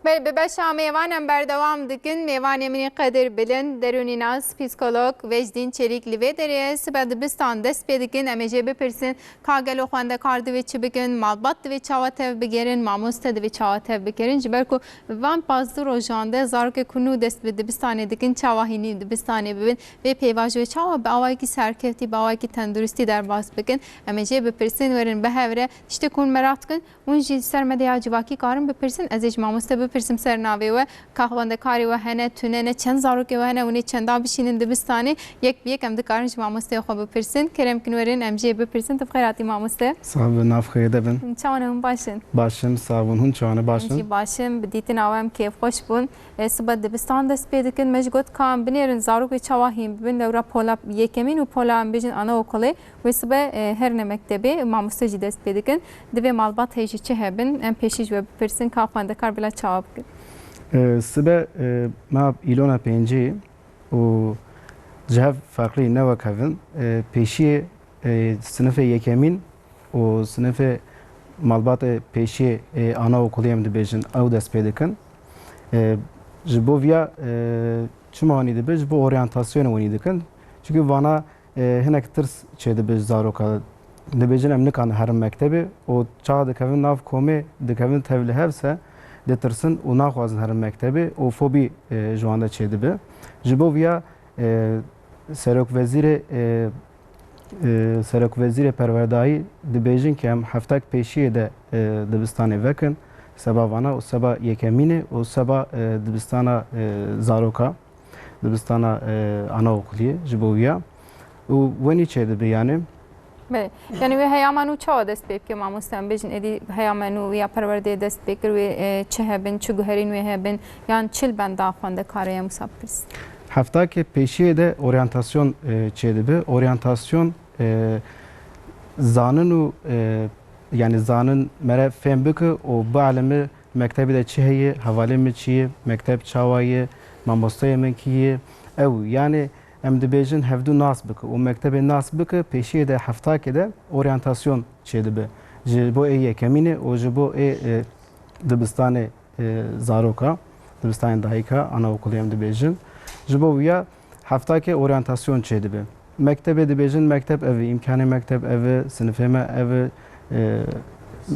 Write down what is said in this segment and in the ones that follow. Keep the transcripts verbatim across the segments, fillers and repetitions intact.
Bi beşa mêvan em berdewam dikin. Mêvanê min ê qedirbilind, derûnînas, psîkolog Vecdîn Çelîk li vê derê ye. Sibe dibistan dest pê dikin. Em ê jê bipirsin, ka gelo xwendekar divê çi bikin, malbat divê çawa tev bigerin, mamoste divê çawa tev bigerin. Ji ber ku van pazdeh rojan de zarokê ku nû dest bi dibistanê dikin, çawa hînî dibistanê bibin, vê pêvajoyê çawa bi awayekî serkeftî, bi awayekî tenduristî derbas bikin. Em ê jê bipirsin, werin bi hev re tiştê ku hûn meraq dikin, hûn jî ser medya civakî karin bipirsin. Ez ê ji mamoste bipirsim ser navê we, ka xwendekarê we hene, tune ne, çend zarokê we hene, hûn ê çenda bişînin dibistanê, yek bi yek em dikarin ji mamosteyê xwe bipirsin. Kerem kin werin em jê bipirsin. Tu bi xêr hatî mamoste. Sax bin, nav xêr de bin. Çawan e, hûn baş in? Baş in, sax bin. Hûn çawan e, baş in? Em jî baş in. Bi dîtina we em kêfxweş bûn. E, sibe dibistan dest pê dikin. Me jî got ka em binêrin zarok wê çawa hîn bibin. Lewra pola yekemîn û pola em bêjin anaokulê. Wê sibe, e, herine mektebê, mamoste jî dest pê dikin. Divê malbat heye jî çi hebin, em pêşî ji we bipirsin ka xwendekar bila çawa bikin. E, sibe, e, me Îlona pêncî û ji hev ferqlî ne wek hev in. E, pêşiyê, e, sinifê yekemîn û sinifê malbatê pêşiyê, e, anaokulê em dibêjin, ew dest pê dikin. E, ji bo viya, e, çima wanî dibe? Ji bo oryantasyonê wanî dikin. Çimkî vana e, hinek tirs çêdibe ji zaroka. Dibêjin em nikarin herin mektebê û çawa dikevin nav komê, dikevin tev li hev se, ditirsin û naxwazin herin mektebê û fobî, e, ji wan de çêdibe. Ji bo viya, e, serokwezîrê, e, e, serokwezîrê perwerdayî dibêjin ke em heftak pêşiyê de, e, dibistanê vekin, seba vana û seba yekemînê û seba, e, dibistana, e, zaroka. Dibistana, e, anaokuliyê ji bo wiya. Û wenî çêdibe yani. Belê. Yani wê heyama nû çawa dest pê bike mamoste? Em bêjin êdî heyama nû ya perwerdeyê dest pê kir, wê, e, çi hebin, çi guherîn wê hebin, yan çi li benda xwendekarê ye wisa bipirsin? Heftakê pêşiyê de oryantasyon, e, çêdibe. Oryantasyon, e, zanin û, e, yani zanin mere fêm bike û bielime mektebê de çi heye, hevalê min çi ye, mekteb çawa ye, mamosteyê min kî ye. Ew, yani em dibêjin hevdu nas bike û mektebê nas bike, pêşiyê de heftakê de oryantasyon çêdibe. Ji bo ê yekemînê û ji bo ê, e, dibistanê, e, zaroka, dibistanê dayika, anaokulê em dibêjin. Ji bo wiya heftakê oryantasyon çêdibe. Mektebê dibêjin, mekteb ev e, îmkanê mekteb ev e, sinifê me ev e, e,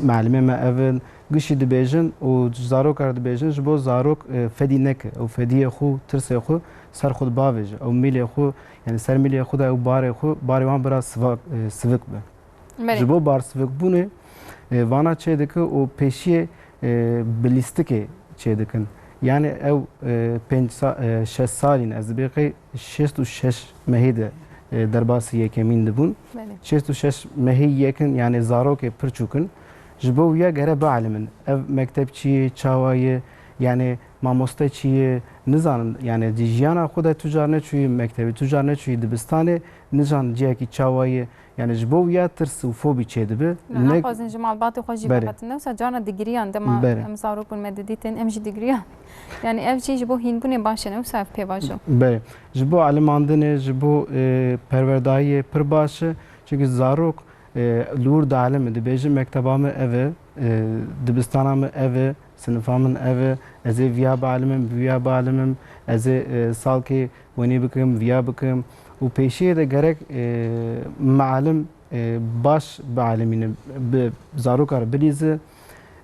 mealimê me ev in. Gişî dibêjin û ji zaroka re dibêjin, ji bo zarok, e, fedî neke. Ew fediyê xwe, tirsê xwe ser xwe bavêje. Ew mîlê xwe, yani ser mîlê xwe de ew barê xwe, barê wan bira sivak, e, sivik be. Belê. Ji bo barsivikbûnê, e, vana çêdike û pêşiyê, e, bi lîstikê çêdikin. Yani ew, e, pênc sa-, e, şeş salîn, ez dibê qey şêst û şeş mehê de, e, derbasî yekemîn dibûn. Belê. Şêst û şeş mehê yekin, yani zarokê pir çûk in. Ji bo wiya gere bielimin. Ev mekteb çi ye, çawa ye, yani mamoste çi ye, nizanin. Yani di jiyana xwe de tu car neçûyî mektebê, tu car neçûyî dibistanê, nizanin cihekî çawa ye. Yani ji bo wiya tirs û fobî çêdibe. Ne, ne- naxwazin ji malbatê xwe jî Berê. Bihetin. Ne wisa carna digiriyan dema Berê. Em zarok bûn me didîtin, em jî digiriyan. Yani ev jî ji bo hînbûnê baş e, ne wisa ev pêvajo. Berê. Ji bo elimandinê, ji bo, e, perwerdayiyê pir baş e. Çünkü zarok, e, li wir dielime, dibêje mekteba me ev e, e, dibistana me ev e, sinifa min ev e, ez ê viya bialimim, viya bialimim, ez ê, e, salkê wenî bikim, viya bikim. Û pêşiyê de gerek, e, mialim, e, baş bialimîne, bi zaroka re bilîze,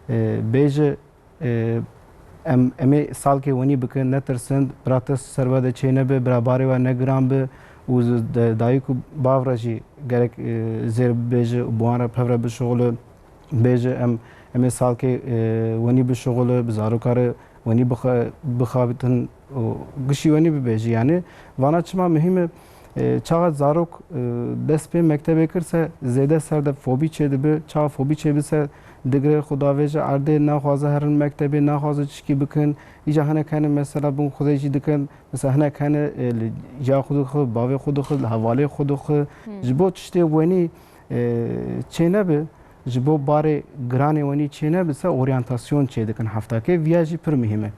e, bêje, e, em, em ê salkê wenî bikin, netirsin, bira tirs ser we de çênebe, bira barê we ne giran be û z-, de-, dayik û bav re jî gerek, e, zêr bibêje û bi wan re bi hev re bişuxule. Bêje em, em ê salkê, e, wenî bişuxule, bi zaroka re wenî bixe-, bixabitin û gişî wenî bibêje. Yani vana çima muhîm e, e, çaxa zarok, e, dest pê mektebê kir se zêde ser de fobî çêdibe, çaxa fobî çêbi se digire xwe davêje erdê, naxwaze herin mektebê, naxwaze çikî bikin. Îca hinek hene mesela bin xwedê jî dikin, mesela hinek hene, e, li ciya xwe dixwe, bavê xwe dixwe, li hevalê xwe dixwe. Hmm. Ji bo tiştê wenî, e, çênebe, ji bo barê giranê wenî çênebe se oryantasyon çêdikin heftakê. Viya jî pir muhîm e.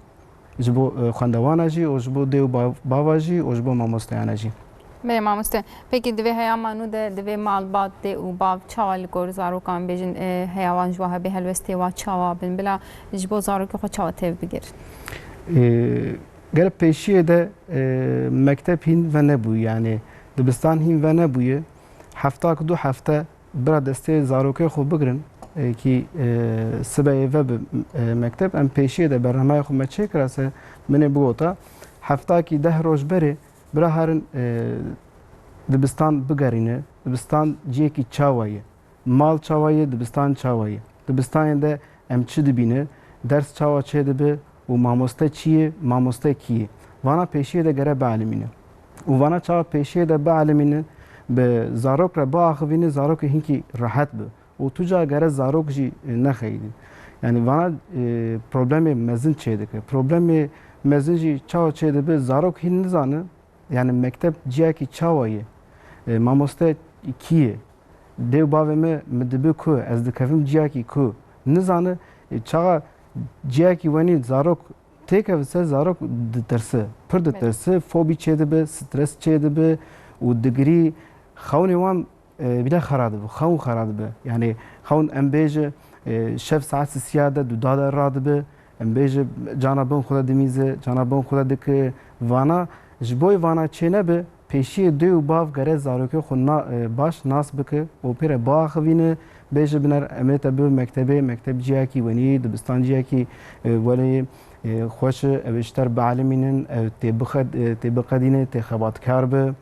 Ji bo, e, xwendewana jî û ji bo dê û ba-, bava jî û ji bo mamosteyana jî. Belê mamoste. Pekî di vê heyama nû de divê malbat, dê û bav çawa li gor zarokan bêjin, e, heya wan ji wa hebe helwestê wa çawa bin? Bila ji bo zarokê xwe çawa tev bigirin? E, gere pêşiyê de, e, mekteb hîn venebûye, yanî dibistan hîn venebûye. Hefta ku du hefte bira destê zarokê xwe bigirin, e, kî, e, sibeyê ve bi, e, mekteb. Em pêşiyê de bernameyê xwe me çêkira se min ê bigota. Heftakî deh roj berê bira herin, e, dibistan bigerîne. Dibistan ciyekî çawa ye? Mal çawa ye? Dibistan çawa ye? Dibistanê de em çi dibîne? Ders çawa çêdibe? Û mamoste çi ye? Mamoste kî ye? Vana pêşiyê de gere bielîmîne. Û vana çawa pêşiyê de bielîmîne, bi zarok re biaxivîne, zarokê hinkî rehet bi. Û tu ca gere zarok jî, e, nexeyidî. Yanî vana, e, problemê mezin çêdike. Problemê mezin jî çawa çêdibe, zarok hîn nizane, yanî mekteb ciyakî çawa ye? E, mamoste kî ye? Dê û bavê me, min dibe ku, ez dikevim ciyakî ku? Nizane, e, çaxa ciyakî wenî zarok têkeve ser, zarok ditirse, pir Belê. ditirse, fobî çêdibe, stres çêdibe û digirî. Xewnê wan, e, bîle xera dibe, xewn xera dibe. Yanî xewn em bêje, e, şev saet sisiya de, duda de radibe, em bêje cana bin xwe de dimîze, cana bin xwe de dike. Vana, ji bo vana çênebe, pêşiyê dê û bav gere zarokê xwe na-, e, baş nas bike û pê re biaxivîne, bêje biner em ê te bi mektebê, mekteb ciyakî wenî, dibistan ciyakî, e, welê, e, xweş e, ew ê ji te re bielîmînin, ew tê bixe-, e, tê biqedîne, tê xebatkar be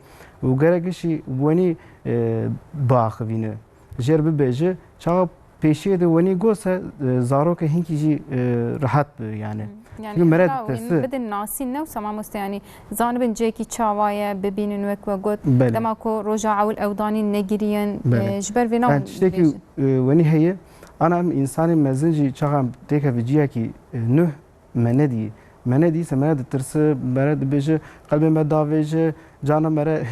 û gerek gişî wenî, e, biaxivîne. Jêr bibêje, çawa pêşiyê de wenî got se, e, zarokê hinkî jî, e, rehet bi, yanî. Hmm. Yanî Çünkü mere bila wî ditirsi. bidin nasîn ne wisa mamoste, yanî zanibin cihekî çawa ye, bibînin wek we got. Belê. Dema ku roja ewil ew danîn negiriyin, Belê. e, ji ber vê Yani navin tiştekî, bêjin. e, wenî heye, ana em însanê mezin jî çaxa em têkeve cihekî, e, nuh me nedî. Me nedî se mere ditirsi, mere dibêje, qelbê me davêje, cana mere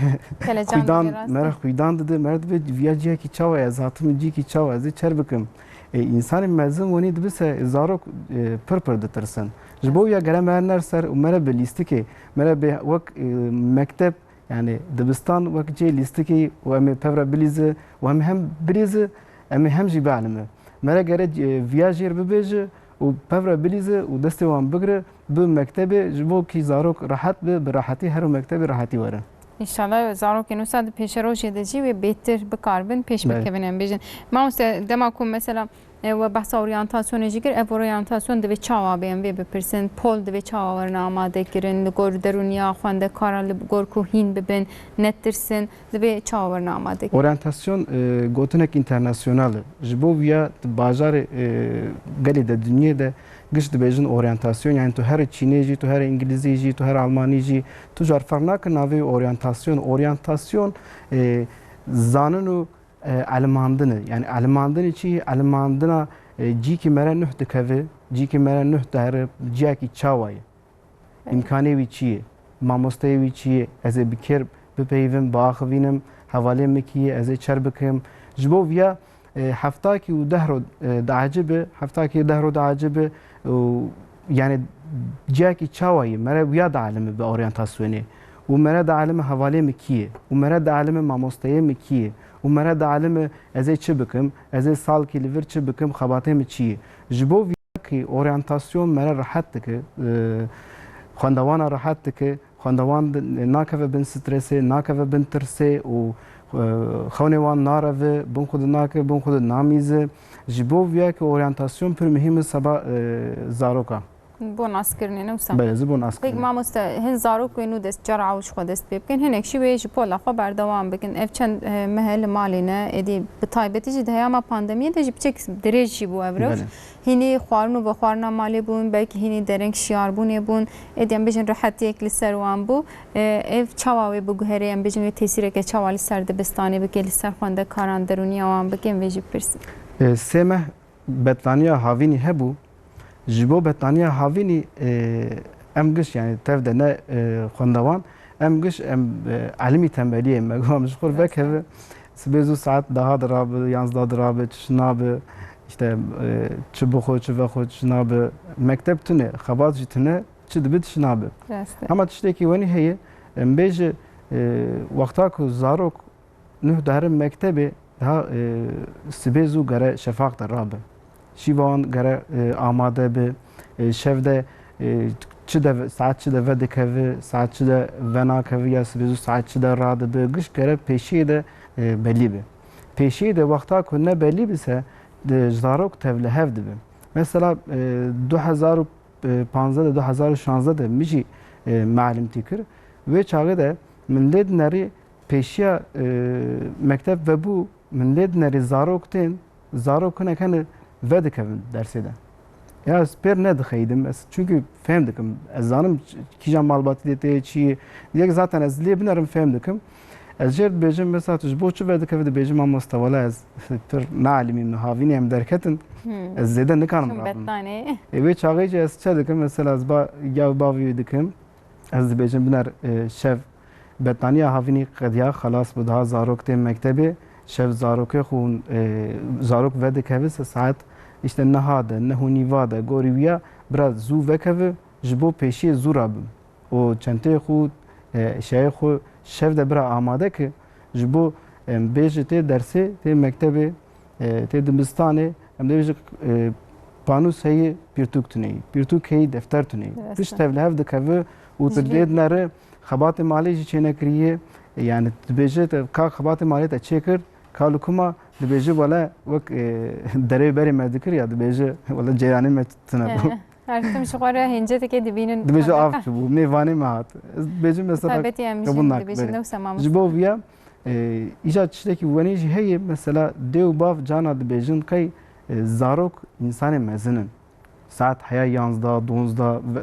Kelecan xwîdan, dibê, rast e. mere xwîdan dide, mere dibê viya cihekî çawa ye, ez hatim cihekî çawa, ez ê çer bikim. E, însanê mezin wenî dibe se zarok, e, pir pir ditirsin. Ji bo ya gere mere ner ser û mere bi lîstikê, mere bê wek, e, mekteb, yani dibistan wek cê lîstikê û em ê pevre bilîze û em hem bilîze, em ê hem jî bielime. Mere gere, e, viya jêr bibêje û pevre bilîze û destê wan bigire, bi mektebê, ji bo kî zarok rehet bi, bi rehetî her û mektebê rehetî were. Înşallah zarokên wisa di pêşerojê de jî wê bêtir bikaribin pêş Belê. bikevin em bêjin. Mamoste, dema ku mesela, e, we behsa oryantasyonê jî kir, ev oryantasyon divê çawa be em vê bipirsin? Pol divê çawa werin amade kirin? Li gor derûniya xwendekaran li gor ku hîn bibin, netirsin, divê çawa werin amade kirin? Oryantasyon, e, gotinek înternasyonal e. Ji bo viya di bajarê, e, gelê de, dinyê de giş dibêjin oryantasyon, yani tu herî çînê jî, tu herî îngilîzî jî, tu herî almanî jî, tu car ferq nake navê oryantasyon. Oryantasyon, e, zanin û, e, elimandin e. Yani elimandinê çi? Elimandina, e, cîkî mere nuh dikeve, cîkî mere nuh dihere, ciyakî çawa ye? Îmkanê wî çi ye? Mamosteyê wî çi ye? Ez ê bi kê bipeyivim, biaxivînim, hevalê min kî ye, ez ê çer bikim? Ji bo viya, e, heftakî û deh ro, e, diecibe, heftakî deh ro diecibe û, yani, ciyakî çawa ye? Mere wiya dielime bi oryantasyonê û mere dielime hevalê min kî ye û mere dielime mamosteyê min kî ye û mere dielime ez ê çi bikim? Ez ê salkî li vir çi bikim? Xebatê min çi ye? Ji bo Ki oryantasyon mere rehet dike, e, xwendewana rehet dike, xwendewan di-, nakeve bin stresê, nakeve bin tirsê û, e, xewnê wan nareve, bin xwe di nake, bin xwe di namîze. Ji bo viya ki oryantasyon pir muhîm e seba, e, zaroka. Bo naskirinê ne wisa? Belê, ji bo naskirinê. Peki mamoste, hin zarok wê nû dest cara ew ji xwe dest pê bikin, hinek jî wê ji pola xwe berdewam bikin. Ev çend, e, mehe li malê ne, êdî bi taybetî jî di heyama pandemiyê de jî piçek dirêj jî bû ev rewş. Belê. Hînî xwarin û vexwarina malê bûn, belkî hînî dereng şiyarbûnê bûn. Êdî em bêjin rehetiyek li ser wan bû. E, ev çawa wê biguherê, em bêjin wê tesîreke çawa li ser dibistanê bike, li ser xwendekaran derûniya wan bike, em vê jî bipirsin. E, sê meh betlaniya havînî hebû. Ji bo betlaniya havînî, e, em giş, yani tev de ne, e, xwendewan, em giş em, e, elimî tembeliyê me, gom ji xwe Rast e. vekeve, sibê zû saet deha dirabe, yanzda dirabe, tişnabe, işte, e, çi bixwe, çi vexwe, tişnabe, mekteb tune, xebat jî tune, çi dibe tişnabe. Rast e. Ama tiştekî wenî heye, em bêje, E, wexta ku zarok nuh diherin mektebê, daha, e, sibê zû gere şefaq de rabe. Şîva wan gere, e, amade bi. E, şev de, e, çi de, saet çi de vedikevi, saet çi de venakeve ya sibê zû saet çi de radibi, giş gere pêşiyê de, e, belî bi. Pêşiyê de wexta ku ne belî bi se, de zarok tevlihev dibi. Mesela, e, du hezar û panzdeh de, du hezar û şanzdeh de min jî, e, mealimtî kir. Wê çaxê de min lê dinerî pêşiya, e, mekteb vebû, min lê dinerî zarok tên, zarok hinek hene vedikevin dersê de. Ya ez pêr nedixeydim, ez çünkü fêm dikim. Ez zanim ç-, kîjan malbatî de tê, çi yê. Yek zaten ez lê binerim fêm dikim. Ez jê dibêjim, mesela tu ji bo çi vedikevî, dibêjim, mamoste, wela ez pir nealimî, min havînê em derketin. Hmm. Ez zêde nikarim Çim rabim. Betlanê. Ê, wê çaxê jî ez çi dikim, mesela ez ba, ya bavî wê dikim. Ez dibêjim, biner, e, şev betaniya havînî qediya, xelas bû, daha zarok tên mektebê. Şev zarokê xwe hûn, e, zarok vedikeve se saet, işte, neha de, neh û nîva de, gorî wiya, bira zû vekeve, ji bo pêşiyê zû rabim. Û çenteyê xwe, e, eşyayê xwe şev de bira amade ke, ji bo, em, bêje tê dersê, tê mektebê, e, tê dibistanê, em dê bêje, e, panûs heye, pirtûk tuneyî. Pirtûk heye, defter tuneyî. Rast e. Tişt tevlihev dikeve û tu Ji lê dinere xebatê malê jî çênekiriye. Yani dibêje te, ka xebatê malê te çêkir, ka li ku ma, dibêje wele wek, e, derê berê me dikir ya, dibêje wele ceyranê me tune bû. He. Her tim ji xwe re hênceteke dibînin. Dibêje av çûbû, mêvanê me hat. Ez dibêjim mesela Taybetî em jî qebûl nakim, dibêjin belê. Wisa mamoste. Ji bo viya, e, îca tiştekî wenê jî heye, mesela dê û bav cana dibêjin qey, e, zarok însanê mezin in. Saet heya yanzda, donzda ve,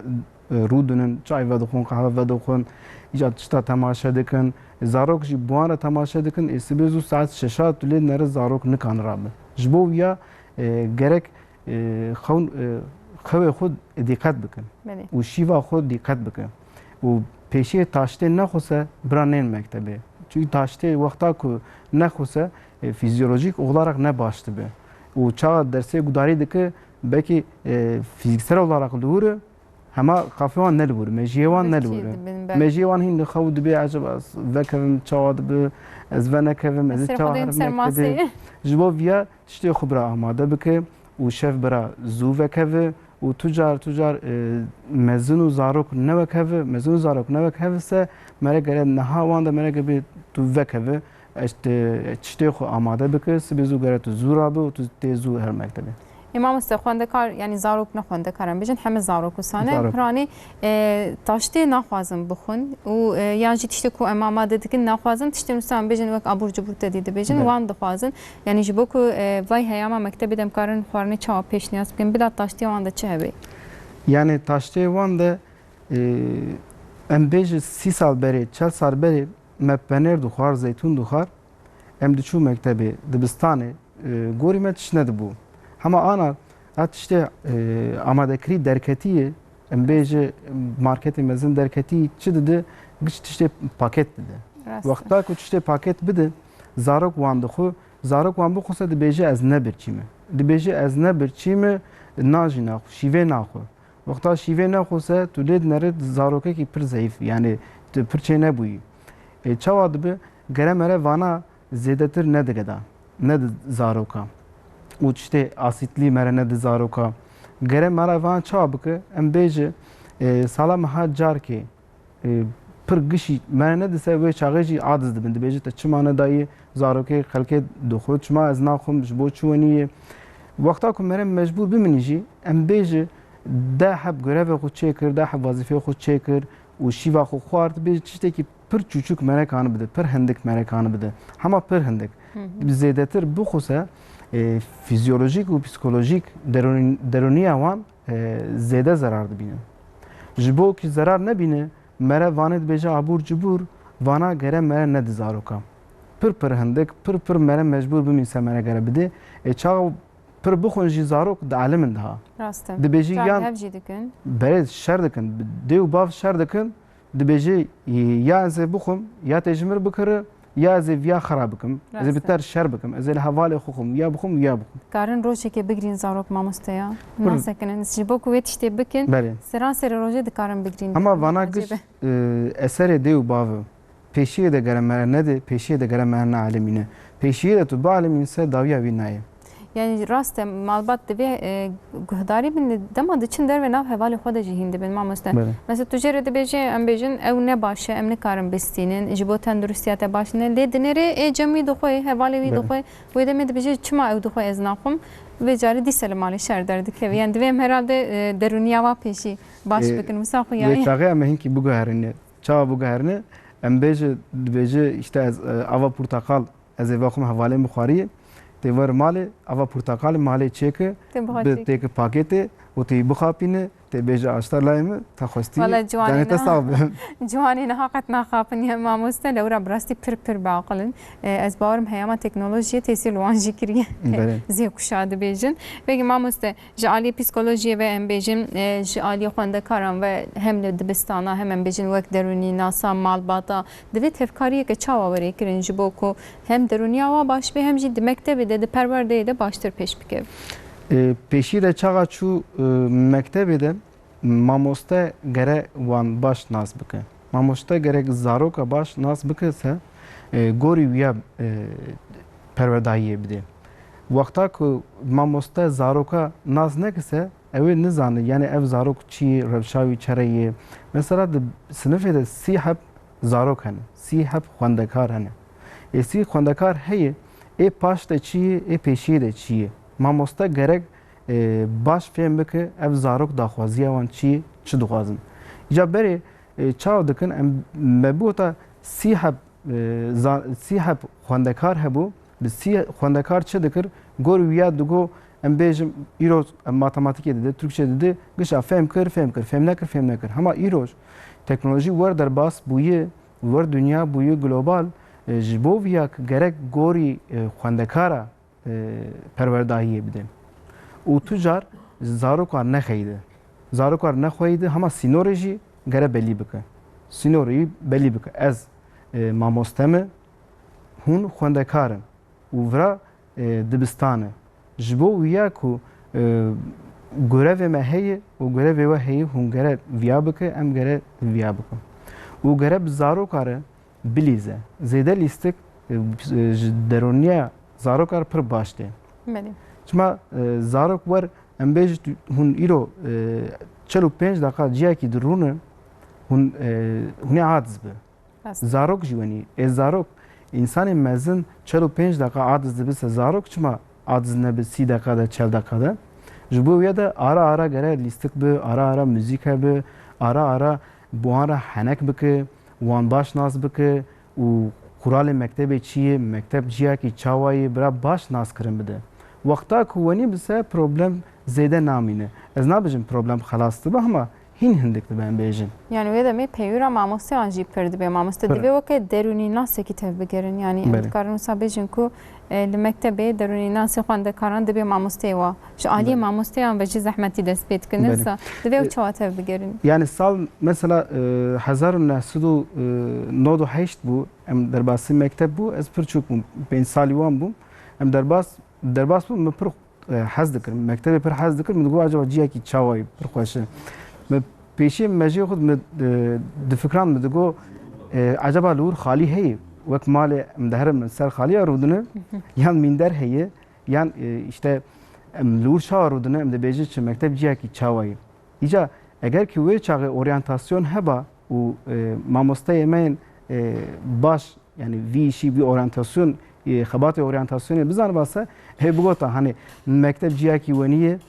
e, rûdinin, çay vedixwin, qehwe vedixwin, îca tişta temaşe dikin. E, zarok jî bi wan re temaşe dikin. Ê sibê zû saet şeşa tu lê nere zarok nikan rabe. Ji bo viya, e, gerek e, xewn, e, xewê xwe dîqet bikin. Belê. Û şîva xwe dîqet bikin. Û pêşiyê taştê nexwise bira nên mektebê. Çünkü taştê wexta ku nexwise, e, fizyolojik olarak ne baş dibe. Û çawa dersê gudarî dike, belkî, e, fiziksel olarak li wir e, hema qafê wan ne li wir, mejiyê wan ne li wir e. Belkî dibin, belkî. Mejiyê wan hîn li xew dibê, eceba ez vekevim çawa dibe, ez venekevim, ez ê çawa herim mektebê. Ji bo viya tiştê xwe bira amade bike û şev bira zû vekeve û tu car, tu car, e, mezin û zarok newekeve, mezin û zarok newekeve se mere gere niha wan de mere gebe tu vekeve, işte, tiştê xwe amade bike, sibê zû gere tu zû rabe û tu tê zû her mektebê. Ê mamoste, xwendekar, yanî zarok ne xwendekar em bêjin, heme zarok wisa ne. Zarok. Piranî, e, taştê naxwazin bixwin û, e, yan jî tiştê ku em amade dikin naxwazin, tiştên wisa em bêjin wek abûr cibûr te dî dibêjin, Belê. Wan dixwazin. Yanî ji bo ku, e, vay heyama mektebê de em karin xwarinê çawa pêşniyaz bikin, bila taştiya wan de çi hebe? Yanî taştê wan de, e, em bêjin sî sal berê, çel sal berê me penêr dixwar, zeytûn dixwar. Em diçû mektebê, dibistanê, e, gorî me tişt nedibû. Hema ana, ha tiştê, e, amadekirî derketiyê, em bêje marketê mezin derketî çi dide, giş tiştê paket dide. Rast e. Wexta ku tiştê paket bide, zarok wan dixwe, zarok wan bixwise dibêje ez ne birçî me. Dibêje ez ne birçî me, nan jî naxwe, şîvê naxwe. Wexta şîvê nexwise, tu lê dinere zarokekî pir zeyîf, yanî tu pir çênebûyî. Ê, çawa dibe? Gere mere vana zêdetir nedige da, nedi zaroka. Û tiştê asîtlî mere nedi zaroka. Gere mere vana çawa bike? Em bêje, ê, sala meha carkê, e, pir gişî me nedise, wê çaxê jî aciz dibin. Dibêje, te çima nedayî zarokê xelkê dixwe, çima ez naxwim, ji bo çi wenî ye? Wexta ku mere mecbûr bimînî jî, em bêje, deh heb grevê xwe çêkir, deh heb wezîfeyê xwe çêkir û şîva xwe xwar, dibêje tiştekî pir çûçik mere kane bide, pir hindik mere kane bide. Hema pir hindik. Hı hı. Zêdetir bixwise, e, fizyolojîk û psîkolojîk derûn-, derûniya wan e, zêde zerar dibîne. Ji bo ku zerar nebîne, mere vanê dibêje abûr cibûr, vana gere mere nedi zaroka. Pir pir hindik, pir pir mere mecbûr bimîn se mere gere bidê. E, çawa pir bixwin jî zarok dielimin daha. Rast e. Dibêjî Çawa yan hev jî dikin. Berê şer dikin, dê û bav şer dikin, Dibêje, ya ez ê bixwim, ya tê ji mir bikire, ya ez ê viya xera bikim. Ez ê Rast e. Bi ter şer bikim. Ez ê li hevalê xwe xwim, wiya bixwim, wiya bixwim. Karin rojekê bigirîn zarok mamoste ya. Pir. Nasekinin. Ji bo ku wê tiştê bikin, Belê. Seranserê rojê dikarin bigirîn. Hema vana Ecêb giş, e. E, eserê dê û bav e. pêşiyê de gere me nedê, pêşiyê de gere me neelimîne. Pêşiyê de tu bielimînse dawiya wî nayê. Yani rast e, malbat divê, e, guhdarî bin, dema diçin derve nav hevalê xwe de jî hîn dibin, mamoste. Belê. Mesela tu jê re dibêjê, em bêjin, ew ne baş e, em nikarin bistînin, ji bo tenduristiya te baş ne. Lê dinêrê ê cem wî dixwe, hevalê wî Belê. dixwe. Wê demê dibêje, çima ew dixwe ez naxwim? Vê carê dîse li malê şer derdikeve. Yani divê em herhalde, e, derûniya wa pêşî baş E, bikin. Wisa xwe wê yani. çaxê em ê hinkî biguherîne. Çawa biguherîne? Em bêje, dibêje, işte ez, e, ava porteqal, ez ê vexwim hevalê min xwariyê. Tê wer malê, ava porteqalê malê çêke, Tê biha bi çêke. têke pakêtê û tê bixapîne, tê bêje aşta layê min, te xwestî, Valla ciwanê canê te niha, sax be. ciwanê niha qet naxapin ya mamoste, lewra bi rastî pir pir biaqil in. E, ez bawerim heyama teknolojiyê tesîr li wan jî kiriye. Belê. Zê kuşa dibêjin. Peki mamoste, ji alî psîkolojiyê ve em bêjin, e, ji alî xwendekaran ve hem li dibistana hem em bêjin wek derûnî nasa, malbata, divê tevkariyeke çawa were kirin ji bo ku hem derûniya wa baş be hem jî di mektebê de, di perwerdeyê de baştir pêş bikeve? E, pêşî de çaxa çû, e, mektebê de mamoste gere wan baş nas bike. Mamoste gerek zaroka baş nas bike se, e, gorî wiya, e, perwerdayiyê bide. Wexta ku mamoste zaroka nas nekise, ew ê nizane, yani ev zarok çi ye, rewşa wî çere ye. Mesela di sinifê de sî heb zarok hene, sî heb xwendekar hene. Ê sî xwendekar heye, ê paş de çi ye, ê pêşiyê de çi ye? Mamoste gerek, e, baş fêm bike, ev zarok daxwaziya wan çi ye, çi dixwazin. Îca berê, e, çawa dikin, em, me bigota sî heb, e, za-, sî heb xwendekar hebû, bi sî xwendekar çi dikir? Gor wiya digo, em bêjim, îro em matematîkê dide, Tirkçe dide, gişa fêm kir, fêm kir, fêm nekir, fêm nekir. Hema îroj teknolojî wer derbas bûye, wer dinya bûye global, e, ji bo viya ki gerek gorî, e, xwendekara, e, perwerdahiyê bide. Û tu car zaroka nexeyde. Zaroka nexweyde hema sînorê jî gere belî bike. Sînorê wî belî bike. Ez, e, mamoste me, hûn xwendekar in. Û vira, e, dibistan e. Ji bo wiya ku, e, gorevê me heye û gorevê we heye, hûn gere viya bike, em gere viya bikin. Û gere bi zaroka re bilîze. Zêde lîstik, e, ji derûniya zaroka re pir baş tê. Belê. Çima, e, zarok wer, em bêjin tu, hûn îro, e, çel û pênc deqa ciyekî dirûnin, hûn, e, hûn ê aciz bi. Rast. Zarok jî wenî. Ê zarok, însanê mezin çel û pênc deqa aciz dibi se zarok çima aciz nebi sî deqa de, çel deqa de? Ji bo wê de ara ara gere lîstik bi, ara ara muzîk hebi, ara ara bi wan re henek bike, wan baş nas bike û quralê mektebê çi ye, mekteb ciyakî çawa ye, bira baş nas kirin bide. Wexta ku wenî bi se problem zêde namîne. Ez nabêjim problem xelas dibe, hema hîn hindik dibe em bêjin. Yani wê demê peywira mamosteyan jî pir dibe. Mamoste Pir. divê weke derûnînasekî tevbigerin. Yani em Belê. dikarin wisa bêjin ku, e, li mektebê derûnînasê xwendekaran dibe mamosteyê wa. Ji aliyê Belê. mamosteyan ve jî zehmetî dest pê dikin. Belê. Wisa divê ew E, çawa tevbigerin? Yani sal mesela, e, hezar û neh sed û nod û heşt bû, em derbasî mekteb bû, ez pir çûk bûm, pênc salî wan bûm. Em derbas, derbas bûm, min pir e, hez dikir. Mektebê pir hez dikir. Min digot, "Acaba ciyekî çawa ye? Pir xweş e." Min pêşiyê mejiyê xwe min, e, difikiran, min digot, e, "Acaba li wir xalî heye? Wek malê em diherin min ser xaliya rûdine, yan mînder heye, yan, e, işte em li wir çawa rûdine, em dibêjin çi mekteb ciyekî çawa ye?" Îca eger ki wê çaxê oryantasyon heba û, e, mamosteyê me yên, e, baş Yani vî îşî, vî oryantasyon, e, xebatê oryantasyonê bizaniba se, hê bigota, hani, mekteb ciyakî wenî ye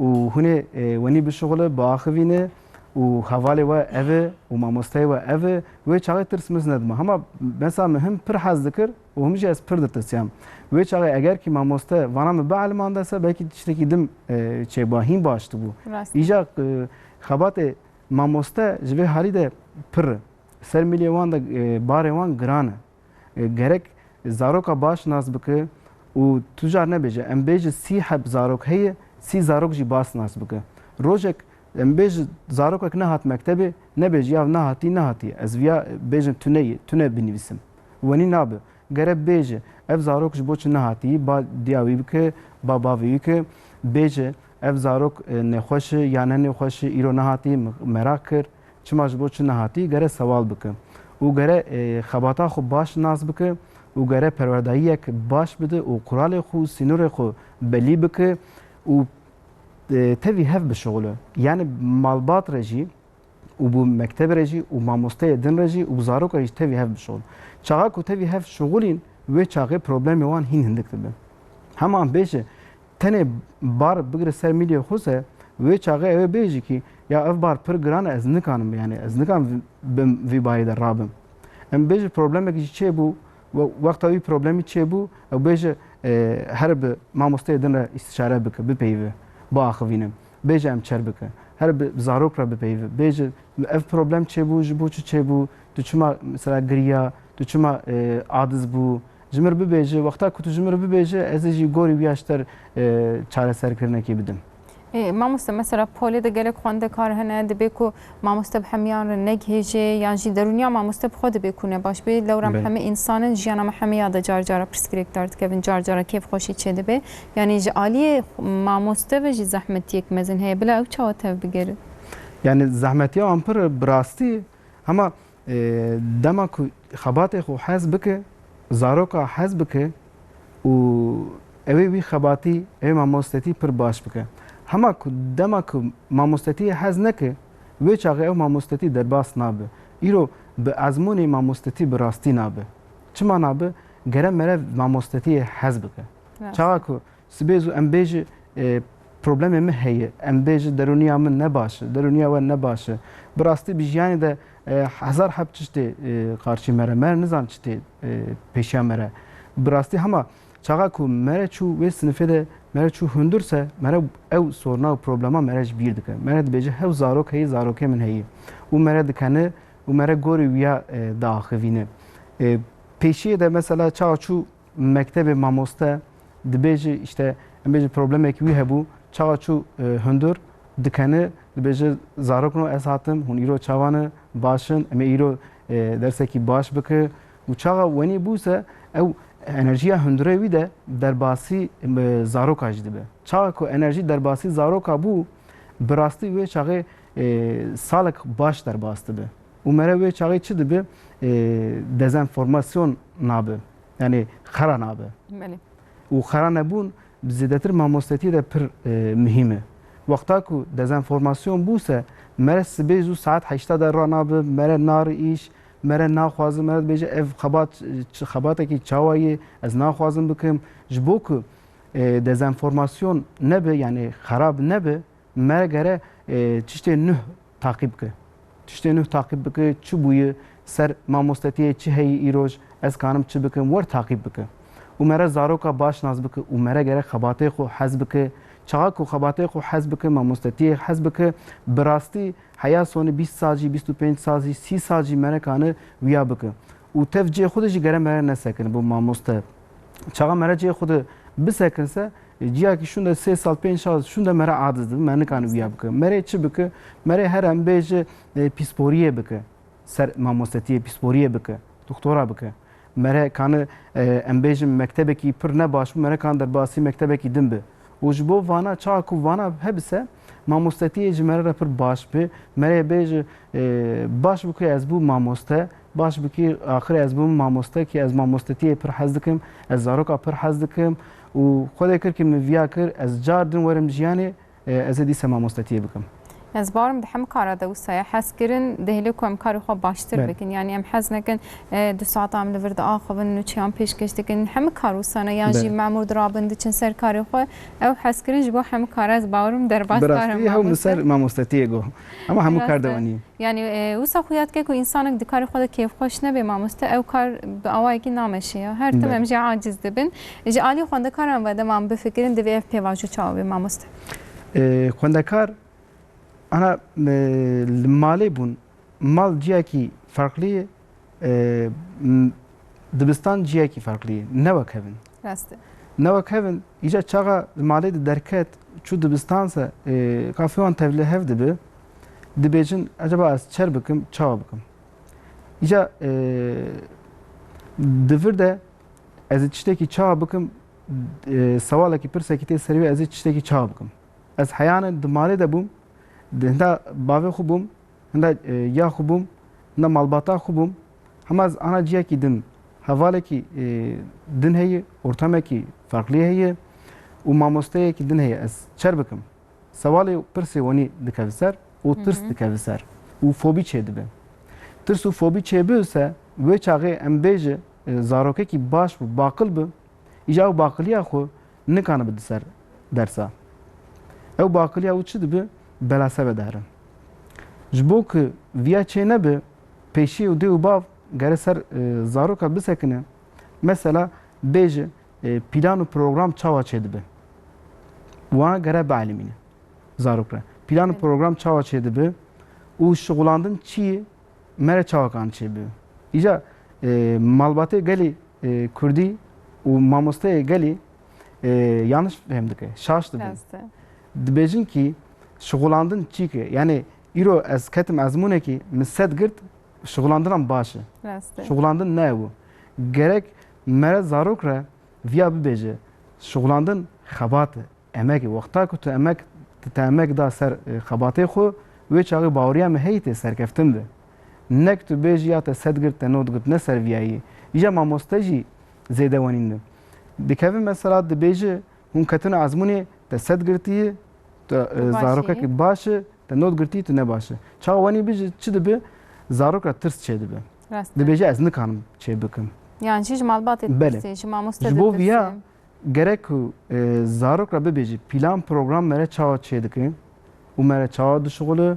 û hûn ê, e, wenî bişuxule, biaxivîne û hevalê we ev e û mamosteyê we ev e, wê çaxê tirs mirs nedima. Hema mesela min him pir hez dikir û him jî ez pir ditirsiyam. Wê çaxê eger kî mamoste vana min bielimande se, belkî tiştekî din, e, çêbû, hîn baş dibû. Rast. Îca, e, xebatê mamoste ji vê halî de pir e. Ser milê wan de, e, barê wan giran e. E, gerek zaroka baş nas bike û tu car nebêje, em bêje sî heb zarok heye, sî zarok jî baş nas bike. Rojek em bêje zarokek nehat mektebê, nebêje ya nehatî, nehatî. Ez viya bêjim tune ye, tune binivîsim. Wenî nabe. Gere bêje, ev zarok ji bo çi nehatî, ba diya wî bike, ba bavê wî ke, bêje, ev zarok, e, nexweş e ya ne nexweş e, îro nehatî, me-, meraq kir. Çima ji bo çi nehatî? Gere sewal bike. û gere, e, xebata xwe baş nas bike û gere perwerdayiyek baş bide û quralê xwe û sînorê xwe belî bike û, e, tevî hev bişuxule. Yani malbat re jî û bi mektebê re jî û mamosteyê din re jî û bi zaroka jî tevî hev bişuxul. Çaxa ku tevî hev şuxulîn, wê çaxê problemê wan hîn hindik dibe. Hema em bêje, tenê bar bigire ser mîlê xwe se, wê çaxê ew ê bêjî kî, ya ev bar pir giran e, ez nikanim, yani ez nikanim vî, bi vî barê de rabim. Em bêje problemek jî çêbû, we-, wexta wî problemî çêbû, ew bêje, e, here bi mamosteyê din re îstişare bike, bipeyive, biaxivîne. Bêje em çer bike. Here bi zarok re bipeyive. Bêje ev problem çêbû, ji bo çi çêbû, tu çima mesela giriya, tu çima, e, adiz bû, ji mir bibêje, wexta ku tu ji mir bibêje, ez ê jî gorî wî ya ji te re, e, çareserkirinekê bidim. Ê, mamoste, mesela polê de gelek xwendekar hene, dibê ku mamoste bi hemiyan re negihêje, yan jî derûniya mamoste bi xwe dibê ku nebaş bê. Lewra em Belê. hemî însan in, jiyana me hemî ya de car cara pirsgirêkdar dikevin, car cara kêfxweşî çêdibe. Yanî ji aliyê mamoste ve jî zehmetiyek mezin heye. Bila ew çawa tev bigerin? Yani zehmetiya wan pir bi rastî, hema E, dema ku xebatê xwe hez bike, zaroka hez bike û ew ê wî xebatî, ew ê mamostetî pir baş bike. Hema ku dema ku mamostetiyê hez neke, wê çaxê ew mamostetî derbas nabe. Îro bi ezmûnê mamostetî bi rastî nabe. Çima nabe? Gere mere mamostetiyê hez bike. Rast. Çaxa ku Sibê zû em bêjî, e, problemê min heye, em bêjî derûniya min ne baş e, derûniya we ne baş e. Bi rastî bi jiyanê de, e, hezar heb tiştê, e, qarşî me re, me re nizan çi tê, e, pêşiya me re. Bi rastî hema çaxa ku me re çû wê sinifê de me re çû hundir se, me re ew sorna û problema me re ji bîr dike. Me re dibêje hew zarok heye, zarokê min heye. Û me re dikene û me re gorî wiya, e, diaxivîne. E, pêşiyê de mesela çaxa çû mektebê mamoste dibêje, işte, em bêjin problemekî wî hebû, çaxa çû, e, hundir dikene, dibêje, zarokno ez hatim, hûn îro çawa ne, baş in, em ê îro, e, dersekî baş bike. Û çaxa wenî bû se, ew enerjiya hundirê wî de derbasî, e, zaroka jî dibe. Çaxa ku enerjî derbasî zaroka bû, bi rastî wê çaxê, e, salek baş derbas dibe. Û mere wê çaxê çi dibe? E, dezenformasyon nabe. Yani xera nabe. Belê. Û xera nebûn bi zêdetir mamostetiyê de pir, e, muhîm e. Wexta ku dezenformasyon bû se, mere sibê zû saet heşta de ranabe, mere nari îş, mere naxwazin, mere dibêje ev xebat, çi xebatekî çawa ye, ez naxwazim bikim. Ji bo ku, e, dezenformasyon nebe, yani xerab nebe, mere gere, e, tiştê nuh taqîb bike. Tiştê nuh taqîb bike, çi bûye ser mamostetiyê, çi heyî îroj, ez kanim çi bikim, wer taqîb bike. Û mere zaroka baş nas bike û mere gere xebatê xwe hez bike. Çaxa ku xebatê xwe hez bike, mamostetiyê hez bike, bi rastî heya sonê bîst sal jî, bîst û pênc sal jî, sî sal jî mere kane wiya bike. Û tev cihê xwe de jî gere mere nesekine bo mamoste. Çaxa mere cihê xwe de bisekinse, e, ciyakî şûnde sê sal, pênc sal şûnde mere aciz dibe, mere nikane wiya bike. Mere çi bike? Mere her em bêje, e, pîsporiyê bike. Ser mamostetiyê pîsporiyê bike. Doktora bike. Mere kane, e, em bêjin mektebekî pir ne baş bû, mere kane derbasî mektebekî din be. Û ji bo vana, çaxa ku vana hebise, mamostetiyê ji mere re pir baş be. Mere bêje, e, baş bû ku ez bû mamoste, baş bû ku axirê ez bûm mamoste, ku ez mamostetiyê pir hez dikim, ez zaroka pir hez dikim û Xwedê kir ku min viya kir, ez car din werim jiyanê, e, ez ê dîse mamostetiyê bikim. Ez barim di hemî kara de wisa ye. Hezkirin dihêle ku em karê xwe baştir Belê. bikin. Yani em hez nekin, e, du saeta em li vir diaxivin, nûçeyan pêşkêş dikin. Hemî kar wisa ne. Yan jî Belê. memûr dirabin, diçin ser karê xwe. Ew hezkirin ji bo hemî kara ez bawerim derbas Bi kar rastî em hew min ser mamostetiyê got. Ama hemû Rast kar e. dewanî. Yani, e, wisa xuya dike ku insanek di karê xwe de kêfxweş nebe mamoste, ew kar bi awayekî nameşe ya. Her tim Belê. em jê aciz dibin. Ji alî xwendekaran ve dema em bifikirin, divê ev pêvajo çawa be mamoste? E, xwendekar, ana, e, li malê bûn. Mal ciyakî farklı ye, e, m-, dibistan ciyakî farklı ye. Ne wek hev in. Rast e. Ne wek hev in, îca çaxa li malê de derket, çû dibistan se, e, kafê wan tevli hev dibe, dibêjin, "Eceba ez çer bikim, çawa bikim?" Îca, e, di vir de ez ê tiştekî çawa bikim, e, sewalekî, pirsekî tê serê wê, ez ê tiştekî çawa bikim? Ez heyane di malê de bûm, di hinda bavê xwe bûm, hinda, e, ya xwe bûm, hinda malbata xwe bûm. Hema ez ana ciyekî din, hevalekî, e, din heye, ortamekî farklî heye û mamosteyekî din heye. Ez çer bikim? Sewalê pirsê wenî dikeve ser û Hı tirs hı. dikeve ser û fobî çêdibe. Tirs û fobî çêbû se, wê çaxê em bêje, e, zarokekî baş bû, baqil bi, îja ew baqiliya xwe nikane bide ser dersa. Ew baqiliya û çi dibe? Belaseve dihere. Ji bo ku viya çê nebe, pêşî û dê û bav gere ser, e, zaroka bisekine. Mesela bêje, e, plan û program çawa çêdibe? Wan gere bielîmîne zarok re. Plan û Evet. program çawa çêdibe? Û şixulandin çi ye? Me re çawa kan çêbibe? Îja, e, malbatê gelî, e, kurdî û mamosteyê gelî, e, yanlış fehm dike, şaş dibin. Rast e. Dibêjin kî şixulandin çîk e. Yani îro ez ketim ezmûnekî, min sed girt, şixulandinan baş e. Rast e. Şixulandin ne ew. Gerek mere zarok re viya bibêje. Şixulandin xebat e. Emek e. Wexta ku tu emek, tu te emek da ser, e, xebatê xwe, wê çaxê baweriya me heyî tê serkeftin be. Nek tu bêjî ya te sed girt, te nod girt, ne ser viyayî. Îja mamoste jî zêde wenîn de. Dikeve mesela dibêje, hûn ketine ezmûnê, te sed girtiye, te, e, Tu baş zarokekî î. baş e, te nod girtî, tu ne baş e. Çawa wenî bijî, çi dibe? Zarok re tirs çêdibe. Rast e. Dibêje ez nikanim çê bikim. Yan jî ji malbatê Belê. dipirsî, ji mamoste Ji bo viya dipirsî. gerek ku, e, zarok re bibêjî, plan program mere çawa çêdike û mere çawa dişixule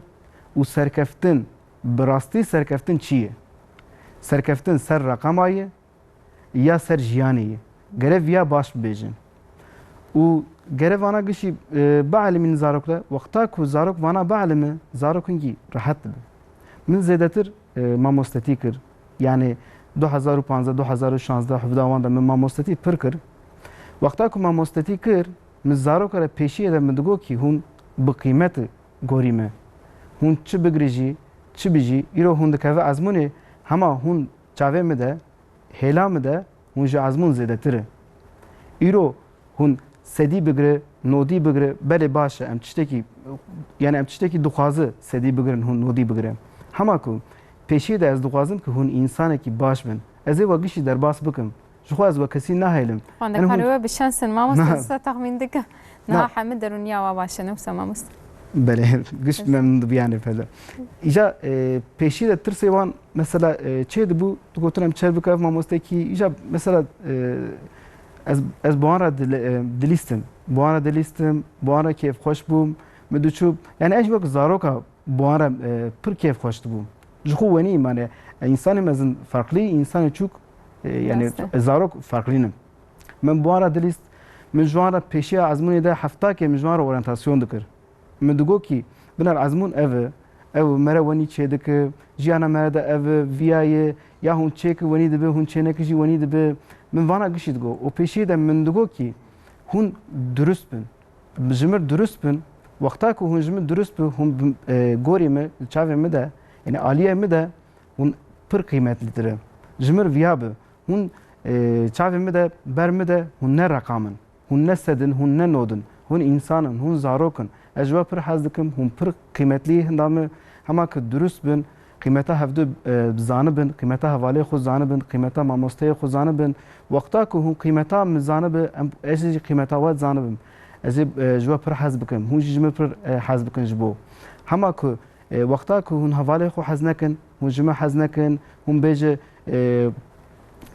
û serkeftin, bi rastî serkeftin çi ye? Serkeftin ser reqema ye ya ser jiyanê ye? Gere viya baş bibêjin. Û gere vana gişî, e, bielîmîn zarok re. Wexta ku zarok vana bielîme, zarok hinkî rehet dibe. Min zêdetir, e, mamostetî kir. Yani du hezar û panzdeh, du hezar û şazdeh, hevdeh wan de min mamostetî pir kir. Wexta ku mamostetî kir, min zaroka re pêşiyê de min digot kî hûn bi qîmet gorî me. Hûn çi bigirî jî, çi bijî, îro hûn dikeve ezmûnê, hema hûn çavê min de, hêla min de, hûn ji ezmûn zêdetir e. Îro hûn sedî bigire, nodî bigire, belê baş e, em tiştekî, yani em tiştekî dixwaze sedî bigirin, hûn nodî bigire. Hema ku pêşiyê de ez dixwazim ku hûn însanekî baş bin. Ez ê we gişî derbas bikim. Ji xwe ez we kesî nahêlim. Xwendekar Em hûn we bi şens in, mamoste, Na. ez te texmîn dikim. Niha Na. hemî derûniya we baş e, ne wisa mamoste? Belê, giş memnun dibiyanê pele. Îca, e, pêşî de tirsê wan, mesela, e, çê dibû, digotin em çer bike ev mamostekî, îca, mesela, e, ez, ez bi wan re dile-, e, dilîstim. Bi wan re dilîstim, bi wan re kêfxweş bûm. Min diçû, yani ez wek zaroka bi wan re, e, pir kêfxweş dibûm. Ji xwe wenî, mane, e, însanê mezin farklî, însanê çûk, e, yani Rast e. zarok farklî ne. Min bi wan re dilîst, min ji wan re pêşiya ezmûnê de hefta ke min ji wan re oryantasyon dikir. Min digot kî, biner ezmûn ev e, ew mere wenî çêdike, jiyana mere de ev e, viya ye, ya hûn çêki wenî dibe, hûn çêneki jî wenî dibe. Min vana gişî digot. Û pêşiyê de min digot kî, hûn durust bin. Ji mir durust bin. Wexta ku hûn ji min durust bin, hûn bi, e, gorî min, li çavê min de, yani aliyê min de, hûn pir qîmetlîtir in. Ji mir viya bi. Hûn, e, çavê min de, ber min de, hûn ne reqam in. Hûn ne sed in, hûn ne nod in. Hûn însan in, hûn zarok in. Ez ji we pir hez dikim, hûn pir qîmetlî hinda min. Hema ku durust bin, qîmeta hevdu, e, zanibin, qîmeta hevalê xwe zanibin, qîmeta mamosteyê xwe zanibin. Wexta ku hûn qîmeta min zanibi, em, ez jî qîmeta we zanibim. Ez ê, e, ji we pir hez bikim. Hûn jî ji min pir, e, hez bikin ji bo. Hema ku E, wexta ku hûn hevalê xwe hez nekin, hûn ji me hez nekin, hûn bêje, e,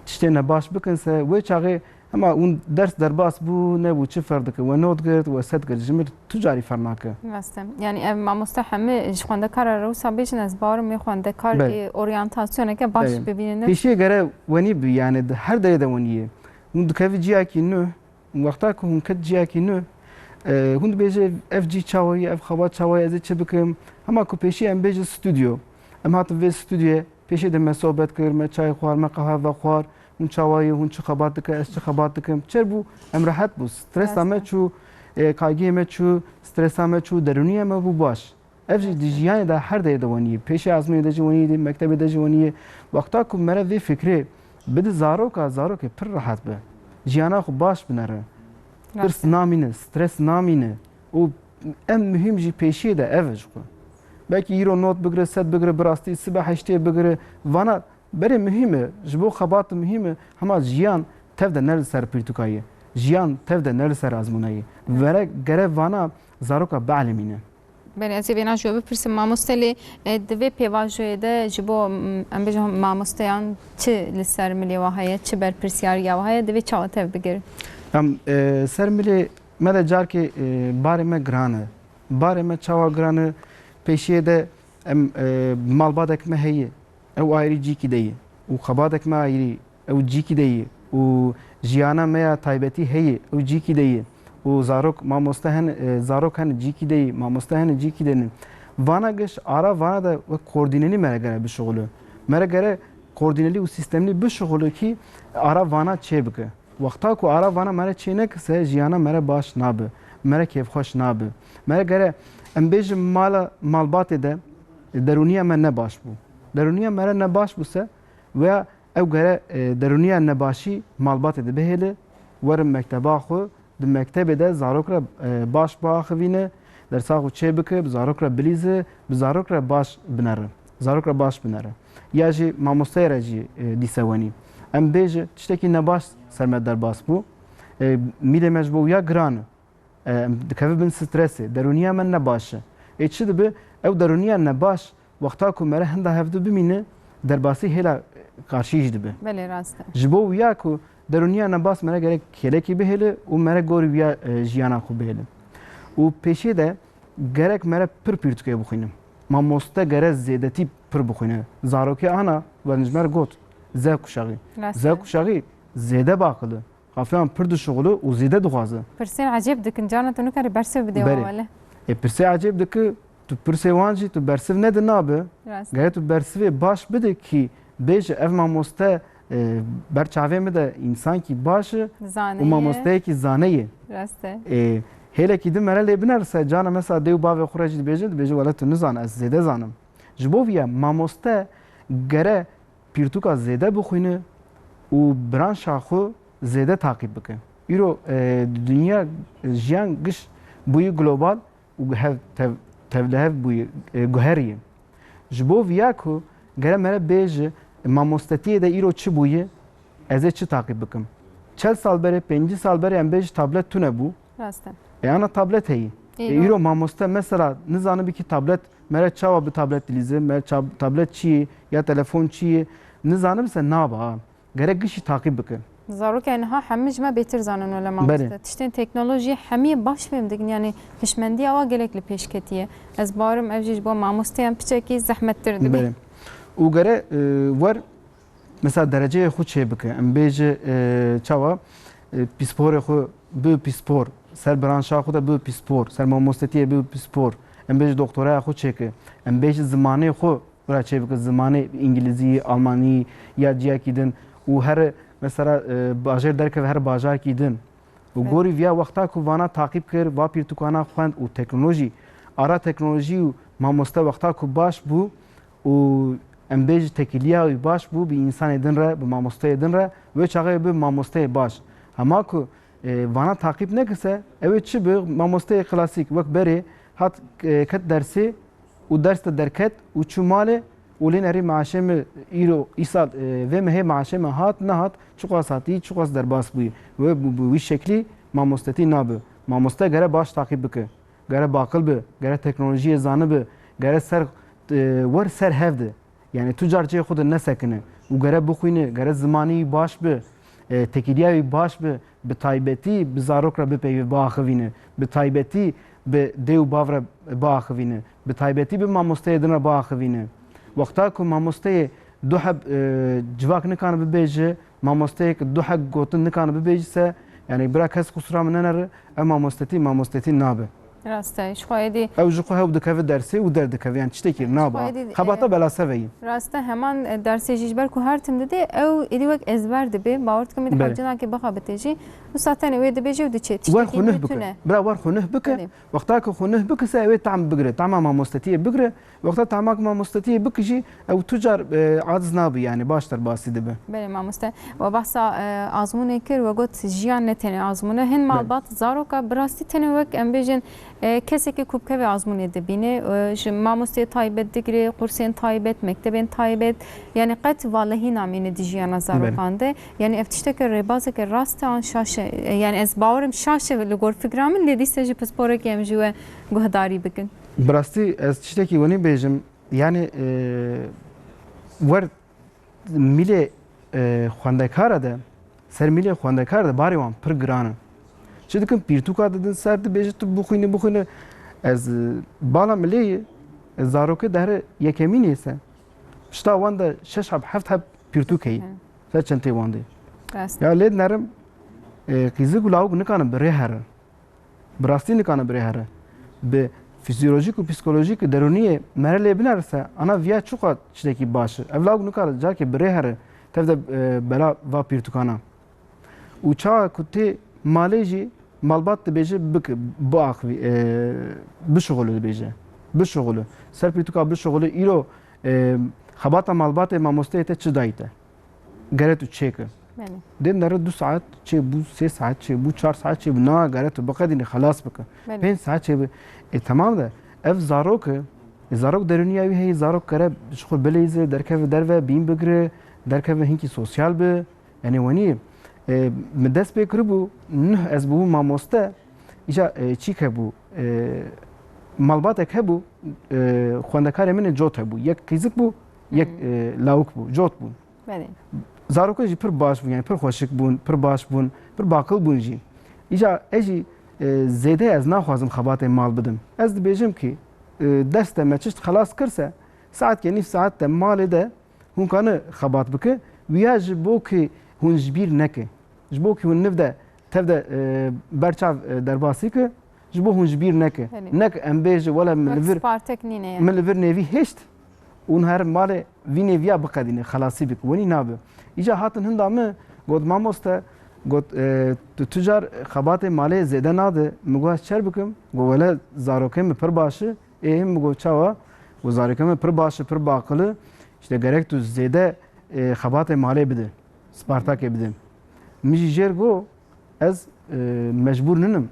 tiştê nebaş bikin se, wê çaxê hema hûn ders derbas bû, nebû, çi ferq dike? We nod girt, we sed girt, ji mir tu carî ferq nake. Rast e. Yani ev mamoste hemî ji xwendekara re wisa bêjin, ez bawerim wê xwendekar, Belê. e, oryantasyoneke baş Belê. bibîne. Pêşiyê gere wenî bi, yani di her derê de wenî ye. Hûn dikevî ciyakî nû, Wexta ku hûn ket ciyakî nû, e, hûn dibêje, ev cî çawa ye, ev xebat çawa ye, ez ê çi bikim? Hema ku pêşî em bêje stûdyo. Em hatin vê stûdyoyê, pêşê de me sohbet kir, me çay xwar, me qehwe vexwar, hûn çawa ye, hûn çi xebat dike, ez çi xebat dikim? Çer bû, em rehet bû. Stresa me Rast e. çû, e, kaygiyê me çû, stresa me çû, derûniya me bû baş. Ev jî di jiyanê de her derê de wenî ye. Pêşê ezmûnê de jî wenî ye, mektebê de jî wenî ye. Wexta ku mere vê fikrê bide zaroka, zarokê pir rehet be. Jiyana xwe baş binere. Tirs Rast e. namîne, stres namîne. Û en muhîm jî pêşiyê de ev e ji xwe. Belkî îro not bigire, sed bigire, bi rastî sibe heştê bigire. Vana Berê muhîm e, ji bo xebat muhîm e, hema jiyan tev de ne li ser pirtûka ye. Jiyan tev de ne li ser ezmûna ye. Vere gere vana zaroka bielîmîne. Belê, ez ê vêna ji we bipirsim, mamoste, lê, e, di vê pêvajoyê de ji bo, m, em bêjin, mamosteyan çi li ser milê we heye, çi berpirsiyariya we heye, divê çawa tev bigirin? Em, e, ser milê me de carkê, e, barê me giran e. Barê me çawa giran e? Pêşiyê de em, e, malbatek me heye. Ew ayrî cîkî de ye. Û xebatek me ayrî, ew cîkî de ye. Û jiyana me ya taybetî heye, ew cîkî de ye. Û zarok, mamoste hen, e, zarok hen cîkî de ye, mamoste hen cîkî de ne. Vana giş ara vana de wek koordînelî me re gere bişuxulu. Me re gere koordînelî û sîstemlî bişuxulu kî ara vana çê bike. Wexta ku ara vana me re çê nekise, jiyana me re baş nabe, me re kêfxweş nabe. Me re gere, em bêjin, mala malbatê de derûniya me ne baş bû. Derûniya me re ne baş bû se, veya ew gere, e, derûniya nebaşî malbatê de bihêle, werin mekteba xwe, di mektebê de zarok re, e, baş biaxivîne, dersa xwe çê bike, bi zarok re bilîze, bi zarok re baş binere. Zarok re baş binere. Ya jî mamosteyê re jî, e, dîse wenî. Em bêje tiştekî nebaş ser me derbas bû. E, mîlê me ji bo wiya giran e. E, em dikeve bin stresê. Derûniya me nebaş e. Ê çi dibe? Ew derûniya nebaş wexta ku me re hinda hevdu bimîne, derbasî hêla, e, karşî jî dibe. Belê, rast e. Ji bo wiya ku derûniya nebaş me re gerek kêlekî bihêle û me re gorî wiya, e, jiyana xwe bihêle. Û pêşê de gerek me re pir pirtûkê bixwîne. Mamoste gere zêdetî pir bixwîne. Zarokê ana, we ji me re got, Z kuşaxî. Rast e. Z kuşaxî zêde baqil e. Xafiyan pir dişuxulu û zêde dixwaze. Pirsên ecêb dikin, carna tu nikarî bersiv bidê wan wele. Ê, pirsê ecêb dike, tu pirsê wan jî tu bersiv nede nabe. Rast. Gere tu bersivê baş bide kî bêje ev mamoste, e, ber çavê min de însankî baş e û mamosteyekî zane ye. Rast e. Ê, hêlekî din me re lê binerse, cana mesela dê û bavê xwe re jî dibêje, dibêje wele tu nizan, ez zêde zanim. Ji bo viya mamoste gere pirtûka zêde bixwîne û branşa xwe zêde taqîb bike. Îro, e, dinya, e, jiyan giş bûyî global û hev, tev, tevlihev bûyî, e, guherî ye. Ji bo viya ku gere mere bêje, mamostetiyê de îro çi bûye, ez ê çi taqîb bikim? Çel sal berê, pêncî sal berê em bêje tablet tune bû. Rast e. E, ana tablet heyî. Ê, E, îro mamoste mesela nizanibe ki tablet, mere çawa bi tablet dilîze, mere ça-, tablet çi ye, ya telefon çi ye, nizanibe se nabe ha. Gerek gişî taqîb bike. Zarokê niha hemî ji me bêtir zanin wele mamoste. Belê. Tiştên teknolojî hemî baş fêm dikin, yanî hişmendiya wa gelek li pêş ketiye. Ez bawerim ev jî ji bo mamosteyan piçekî zehmettir dibe. Belê. Û gere, e, wer Mesela dereceyê xwe çê bike. Em bêje, e, çawa, e, pîsporê xwe bi pîspor, ser branşa xwe de bi pîspor, ser mamostetiyê bi pîspor, em bêje doktoraya xwe çêke. Em bêje zimanê xwe bira çê bike, zimanê îngilîzî, almanî ya ciyakî din û her mesela, e, bajêr derkeve her bajarekî din. Û Evet. gorî viya wexta ku vana taqîb kir, va pirtûkana xwend û teknolojî, ara teknolojî û mamoste wexta ku baş bû û em bêjî tekîliya wî baş bû bi însanê din re, bi mamosteyê din re, wê çaxê bi mamosteyê baş. Hema ku, e, vana taqîb nekirse, ew ê çi bi mamosteyê klasîk wek berê hat, e, ket dersê, û ders de derket û çû malê û lê nerî maaşê min îro, îsal, e, vê mehê maaşê min hat, nehat, çiqas hatî, çiqas derbas bûyî. Wê bi, bi wî şeklî mamostetî nabe. Mamoste gere baş taqîb bike. Gere baqil be, gere teknolojiyê zanibe, gere ser, e, wer ser hev de. Yani tu car cihê xwe de nesekine û gere bixwîne, gere zimanî wî baş be, e, tekîliya wî baş be, bi taybetî bi zarok re bipeyve, biaxivîne, bi taybetî bi dê û bav re biaxivîne, bi taybetî bi mamosteyê din re biaxivîne. Wexta ku mamosteyê du heb, e, civak nikane bibêje, mamosteyê ku du heb gotin nikane bibêje se, yani bira kes qusura min nenere, ev mamostetî, mamostetî nabe. Rast e, ji xwe êdî Ew ji xwe hew dikeve dersê û derdikeve, yani tiştekî nabe. Xwedî, Xebata e, belase veyî. Rast e, heman, e, dersê jî ji ber ku her tim didê, ew êdî wek ezber dibe. Bawer dikim êdî Belê. hevcinakê bixebitê jî, Wisa tenê wê dibêje û diçe. Wer xwe nuh bike. Bira, wer xwe nuh bike. Belê. Wexta ku xwe nuh bike se, ew ê tam bigire. Tama mamostetiyê bigire. Wexta tama ku mamostetiyê bike jî, ew tu car, e, aciz nabe, yani baş derbasî dibe. Belê mamoste. We behsa, e, azmûnê kir, we got jiyan ne tenê azmûn e. Hin Belê. malbat zaroka bi rastî tenê wek em bêjin, e, kesekî ku bi kevê azmûnê dibîne. E, ji mamosteyê taybet digire, qursên taybet, mektebên taybet. Yani qet valehî namîne di jiyana Belê. zarokan de. Yani ev tişteke rêbazeke rast e an şaş e? E, yani ez bawerim şaş e li gor fikra min, lê dîsa jî pisporekê em ji we guhdarî bikin. Bi rastî ez tiştekî wenî bêjim. Yani, e, wer mîlê, e, xwendekara de, ser mîlê xwendekar de barê wan pir giran e. Çi dikin, pîrtûka didin ser, dibêje tu bixwîne, bixwîne. Ez, e, bala milê ye, ez zarokê dehre yekemînê se. Pişta wan de şeş heb, heft heb pîrtûkeyî. Hı. Ser çentê wan de. Rast. Ya lê dinerim, e, qîzik û lawik nikanin bi rê herin. Bi rastî nikane birê here. Bi fizyolojîk û psîkolojîk û derûniyê mere lê binerise, ana viya çiqas tiştekî baş e. Ev lawik nikare carkê birê here, tev de, e, bela va pîrtûkana. Û çawa ku tê malê jî malbat dibêje bike, biaxivî, e, bişuxulu dibêje. Bişuxulu. Ser pîrtûka bişuxulu îro, e, xebata malbatê mamosteyê te çi dayî te? Gere tu çêke. Belê. Dê nere du saet çêbû, sê saet çêbû, çar saet çêbû. Na, gere tu biqedînî, xelas bike. Belê. Pênc saet çêbû. E, temam de. Ev zarok e. E, zarok derûniya wî heye, zarok gere ji xwe bileyze, derkeve derve, bîn bigire, derkeve hinkî sosyal bi. Yani wenî, e, min dest pê kiribû, nuh ez bûbû mamoste, îca, e, çîk hebû, e, malbatek hebû, e, xwendekarê min ê cot hebû. Yek qîzik bû, yek, Hı. e, lawik bû, cot bûn. Belê. Zarokê jî pir baş bûn, yani pir xweşik bûn, pir baş bûn, pir baqil bûn jî. Îca ez jî, e, zêde ez naxwazim xebatê mal bidim. Ez dibêjim ki, e, ders te me çişt xelas kirse, saetkê nîv saet te malê de hûn kane xebat bike, wiya ji bo ki hûn ji bîr neke. Ji bo ki hûn niv de, tev de, e, berçav, e, derbasî ke, ji bo hûn ji bîr neke. Belê. Nek em bêje, wele min li Wek vir, spartek nîne yani. min li vir nêvî hêşt û her malê vî nêviya biqedîne, xelasî bike. Wenî nabe. Îca hatin hinda min, got, mamoste, got, e, tu, tu car xebatê malê zêde nade, min got, ez çer bikim? Got, wele zarokê min pir baş e. Ê, min got, çawa? Got, zarokê min pir baş e, pir baqil e. İşte gerek tu zêde, e, xebatê malê bide. Spartakê bide. Min jî jêr got, ez, e, mecbûr ninim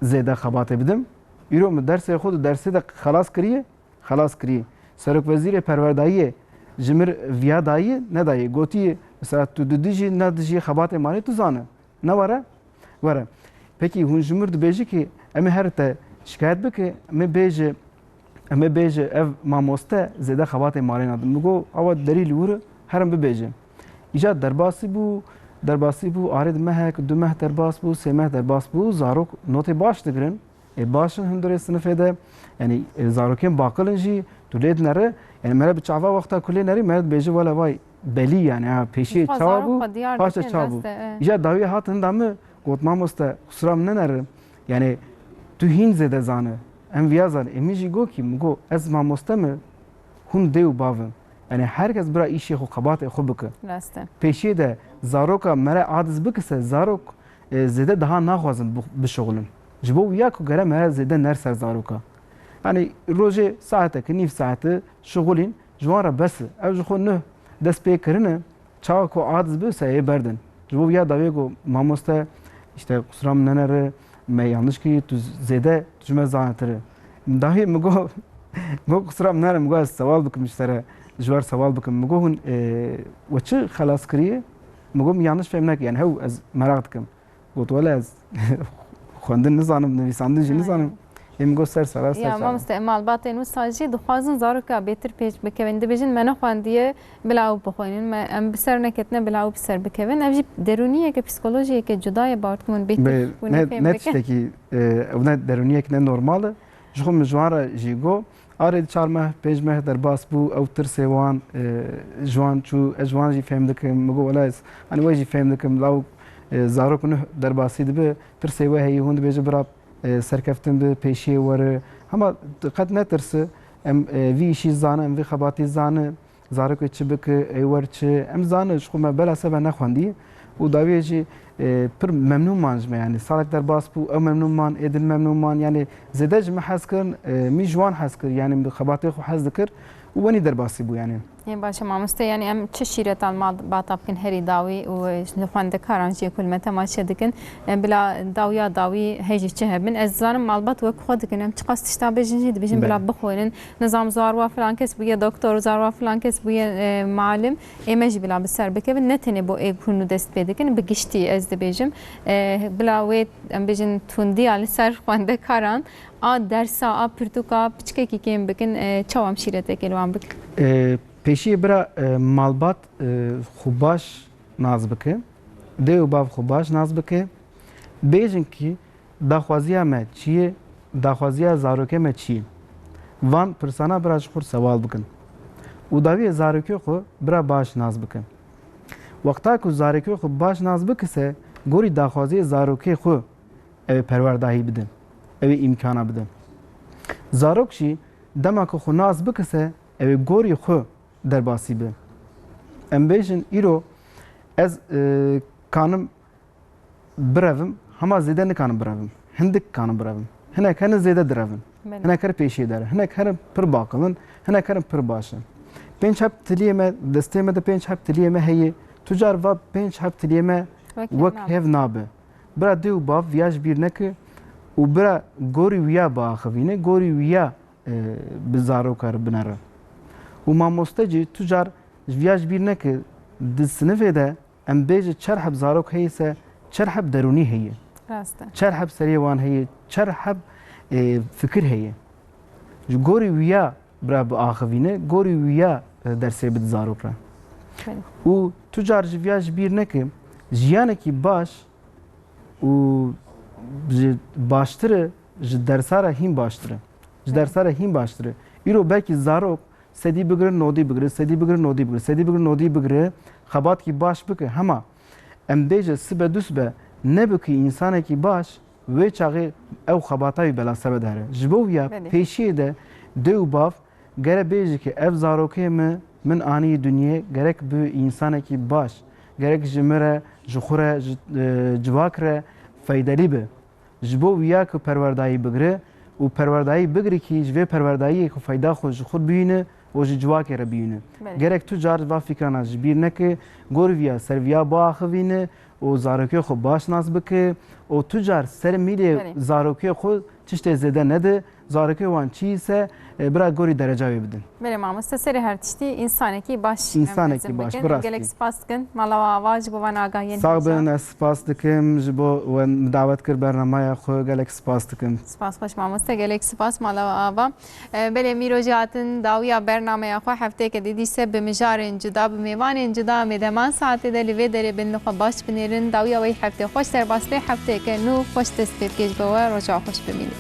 zêde xebatê bidim. Îro min dersê xwe di dersê de xelas kiriye, xelas kiriye. Serokwezîrê perwerdayiyê ji mir viya daye, nedaye. Gotiye, mesela tu di dijî, ne dijî xebatê malê tu zane. Ne were? Were. Pekî hûn ji mir dibêjî ki em ê her te şikayet bike, em ê bêje, em ê bêje ev mamoste zêde xebatê malê nade. Min got, awa derî li wir e, herin bibêje. Îca derbasî bû, derbasî bû, arê di mehek, du meh derbas bû, sê meh derbas bû, zarok notê baş digirin. Ê, baş in hundirê sinifê de, yani, e, zarokên baqil in jî, tu lê dinere, yani, mere bi çava wexta ku lê nerî, mere dibêje, wele vay, belî, yani, ha, pêşiyê Ji xwe çawa zarok bû, xwe diyar paşta dikin, çawa bû. Rast e, e. Îja dawiyê hat hinda min, got, mamoste, qusura min nenere, yani, tu hîn zêde zane, em viya zane. Ê, min jî got kî, min got, ez mamoste me, hûn dê û bav in. Yani, her kes bira îşê xwe, xebatê xwe bike. Rast e. Pêşiyê de zaroka mere adiz bikise, zarok e, zêde daha naxwazin bi-, bişuxulin. Ji bo wiya ku gere me zêde ner ser zaroka. Yani rojê saeteke, nîv saete şuxulîn ji wan re bes e. Ew ji xwe nuh dest pê kirine, çawa ku adiz bi se yê berdin. Ji bo wiya dawiyê ku mamoste, işte, qusura min nenere, me yanlış kiriye, tu zêde, tu ji me zanetir e. Dawiyê min got, got, qusura min nere, min got, ez sewal bikim ji te re, ji we re sewal bikim. Min got, hûn, e, we çi xelas kiriye? Min got, min yanlış fêm neke, yani hew ez meraq dikim. Got, wele ez xwendin nizanim, nivîsandin jî Aynen. nizanim. Ê min got, ser sera, ser Ya, sera. Mamoste, em malbatên wisa jî dixwazin zaroka bêtir pêş bikevin. Dibêjin, me nexwendiye, bila ew bixwînin. Me, em bi ser neketine, bila ew bi ser bikevin. Ev jî derûniyeke, psîkolojiyeke cuda ye, bawer dikim hûn bêtir Bê, hûn ê ne, fêm ne bikin. tiştekî, e, ew ne derûniyek ne normal e. Ji xwe min ji wan re jî got, arê di çar meh, pênc meh derbas bû, ew tirsê wan, e, ji wan çû, ez ji wan jî fêm dikim. Min got, wela ez, hani we jî fêm dikim, lawik, e, zarok nuh derbasî dibe, tirsê we heye, hûn dibêje bira, e, serkeftin bi, pêşiyê were. Hema qet netirse, em, e, vî îşî zane, em vî xebatî zane, zarokê çi bike, ê wer çi, em zane, ji xwe me bela sebe nexwendî. û dawiyê jî, e, pir memnûn man ji me, yanî salek derbas bû, ew memnûn man, êdî memnûn man, yanî zêde ji me hez kirin, e, min ji wan hez kir, yanî min bi xebatê xwe hez dikir û wenî derbasî bû, yanî. Ê, baş e mamoste, yanî em çi şîretan malbata bikin herî dawî û, e, li xwendekaran jî ku li me temaşe dikin, e, bila dawiya dawî hê jî çi hebin. Ez dizanim malbat wek xwe dikin, em çiqas tişta bêjin jî dibêjin Belê. bila bixwînin. Nizam zarwa filan kes bûye doktor, zarwa filan kes bûye, e, malim. Ê me jî bila bi ser bikevin, ne tenê bo ê ku nû dest pê dikin, bi giştî ez dibêjim. E, bila wê, em bêjin, tundiya li ser xwendekaran a dersa, a pirtûka piçkekî kêm bikin, e, çawa em şîretekê li wan bikin? E, pêşiyê bira, e, malbat, e, xwe baş nas bike, dê û bav xwe baş nas bike, bêjin kî daxwaziya me çi ye, daxwaziya zarokê me çi ye? Van pirsana bira ji xwe sewal bikin. Û dawiyê zarokê xwe bira baş nas bikin. Wexta ku zarokê xwe baş nas bikise, gorî daxwaziyê zarokê xwe ew ê perwerdahî bidin, ew ê îmkana bidin. Zarok jî dema ku xwe nas bikise, ew ê gorî xwe derbasî bi. Em bêjin, îro ez, e, kanim birevim, hema zêde nikanim birevim. Hindik kanim birevim. Hinek herin zêde direvin. Belê. Hinek herin pêşiyê derin. Hinek herin pir baqil in. Hinek herin pir baş in. Pênc heb tiliyê me, destê me de pênc heb tiliyê me heye. Tu car va pênc heb tiliyê me Wek wek hev nabe. hev nabe. Bira dê û bav viya ji bîr neke û bira gorî wiya biaxivîne, gorî wiya, e, bi zaroka re binere. Û mamoste jî tu car ji viya ji bîr neke, di sinifê de em bêje çar heb zarok heye se, çar heb derûnî heye. Rast e. Çar heb serê wan heye, çar heb, e, fikir heye. Ji gorî wiya bira biaxivîne, gorî wiya, e, dersê bide zarok re. Belê. Û tu car ji viya ji bîr neke, jiyanekî baş û ji baştir e, ji dersa re hîn baştir e. Ji Belê. dersa re hîn baştir e. Îro belkî zarok sedî bigire, nodî bigire, sedî bigire, nodî bigire, sedî bigire, nodî bigire, xebatkî baş bike, hema em bêje sibe du sibe nebikî însanekî baş, wê çaxê ew xebata wî bela sebe dihere. Ji bo wiya Belê. pêşiyê de dê û bav gere bêje ki ev zarokê min, min anî dinyê, gerek bi însanekî baş, gerek ji min re, ji xwe re, ji, e, civak re feydelî be. Ji bo wiya ku perwerdayî bigire û perwerdayî bigire ki ji vê perwerdayiyê ku feyda xwe ji xwe biyîne û ji civakê re biyîne. Belê. Gerek tu car va fikrana ji bîr neke, gor viya ser viya biaxivîne û zarokê xwe baş nas bike û tu car ser mîlê Belê. zarokê xwe tiştê zêde nede, zarokê wan çi ise, e, bira gorî dereca wê bidin. Belê mamoste, serê her tiştî însanekî baş em Însanekî lezim baş, bikin. bi rastî. Gelek spas dikin. Mala we ava ji bo van agahiyên Sax hêja. bin, ez spas dikim ji bo we min dawet kir bernamaya xwe, gelek spas dikim. Spas xweş mamoste, gelek spas mala we ava. E, belê, mîro jî hatin dawiya bernameya xwe. Hefteyeke dî dîse bi mijarên cuda, bi mêvanên cuda em ê di heman saetê de li vê derê bin, li xwe baş binêrin. Dawiya wê heftê xweş derbas be, hefteyeke nû xweş dest pê bike ji bo we. Roja xweş bimînin.